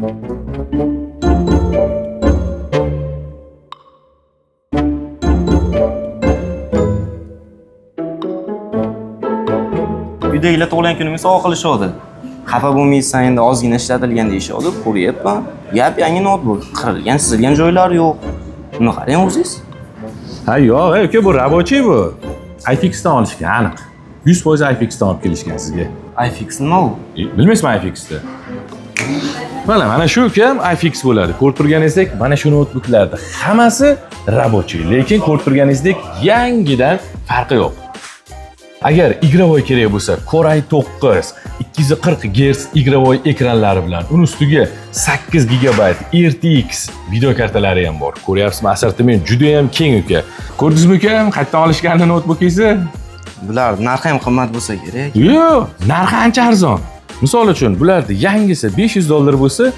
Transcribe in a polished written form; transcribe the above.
Uydagilar tug'ilgan kunimga sovg'a qilishuvdi. Xafa bo'lmaysan, endi ozgina ishlatilgan deyishovdi. Ko'ryapman. Yap yangi noutbuk. Qirilgan, chizilgan joylari yo'q. Buni qarang o'zingiz. Ha yo'q, ey uka, bu рабочий bu. iFixdan olishgan, aniq. 100% iFixdan olib kelishgan sizga. iFix nima u? Bilmaysizmi iFixni? Mana mana shu ukam iFix bo'ladi. Ko'rib turganingizdek, mana shu noutbuklarda hammasi рабочий, lekin ko'rib turganingizdek yangidan farqi yo'q. Agar игровой kerak bo'lsa, Core i9 240 Hz игровой ekranlari bilan, uni ustiga 8 GB RTX video kartalari ham bor. Ko'ryapsizmi, assortiment juda ham keng uka. Ko'rdingizmi uka, qayerdan olishganini noutbukingizni? Bular narxi ham qimmat bo'lsa kerak. Yo'q, narxi ancha arzon. Misol uchun, bularni yangisi 500 dollar bo'lsa,